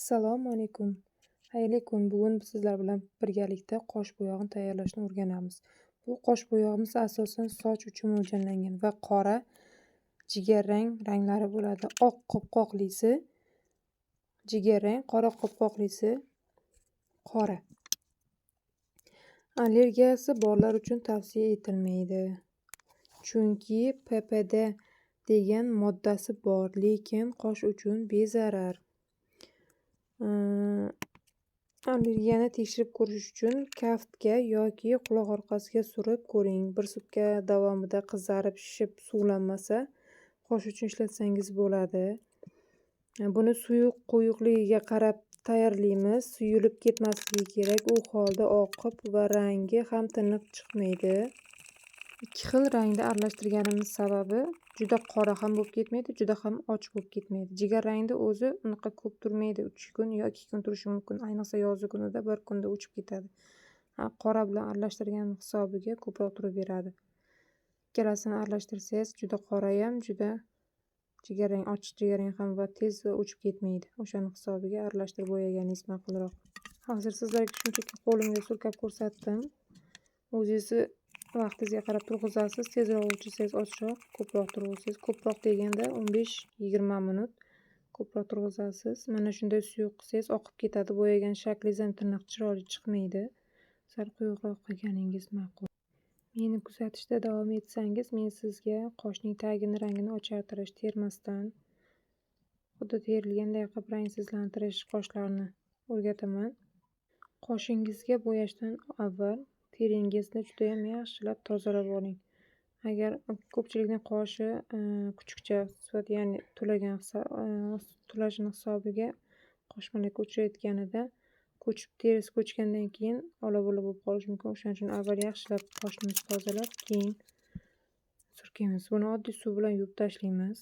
Assalomu alaykum. Xayrli kun. Bugun sizlar bilan birgalikda qosh bo'yog'ini tayyorlashni o'rganamiz. Bu qosh bo'yog'imiz asosan soch uchun mo'ljallangan va qora, jigarrang ranglari bo'ladi. Oq qopqoqlisi jigarrang, qora qopqoqlisi qora. Allergiyasi borlar uchun tavsiya etilmaydi. Chunki PPD degan moddasi bor, lekin qosh uchun bezarar. Allergiyani tekshirib ko'rish uchun kaftga yoki quloq orqasiga surib ko'ring. Bir sutka davomida qizarib, shishib, suvlanmasa, qosh uchun ishlatsangiz bo'ladi. Buni suyuq quyuqligiga qarab tayyorlaymiz. Suyulib ketmasligi kerak. U holda oqib va rangi ham tiniq chiqmaydi. Ikki xil rangda aralashtirganimiz sababi juda qora ham bo'lib ketmaydi, juda ham och bo'lib ketmaydi. Jigarrangni o'zi unaqa ko'p turmaydi, 3 kun yo 2 kun turishi mumkin. Ayniqsa yozgi kunida bir kunda o'chib ketadi. Qora bilan aralashtirgan hisobiga ko'proq turaveradi. Ikkalasini aralashtirsangiz juda qora ham, juda jigarrang, ochiq jigarrang ham va tez o'chib ketmaydi. O'shani hisobiga aralashtirib bo'yaganingiz ma'qulroq. Hozir sizlarga shunchaki qo'limga surkab ko'rsatdim. O'zingizni vaqtingizga qarab turg'izasiz. Tezroq o'chirsangiz ozroq, ko'proq turg'izsangiz, ko'proq deganda 15-20 minut ko'proq turg'izasiz. Mana shunday suyuq qilsangiz oqib ketadi. Bo'yagan shaklingiz ham tiniq, chiroyli chiqmaydi. Sal quyuqroq qilganingiz ma'qul. Meni kuzatishda davom etsangiz, men sizga qoshning tagini rangini ochartirish, termasdan xuddi terilganday qilib rangsizlantirish qoshlarni o'rgataman. Qoshingizga bo'yashdan avval teringizni judayam yaxshilab tozalab oling. Agar ko'pchilikning qoshi kuchukcha sifat, ya'ni tulagan tulashini hisobiga qoshmalakka uchrayotganida ko'chib, terisi ko'chgandan keyin ola-bula bo'lib qolishi mumkin. O'shaning uchun avval yaxshilab qoshimizni tozalab, keyin surkaymiz. Buni oddiy suv bilan yuvib tashlaymiz.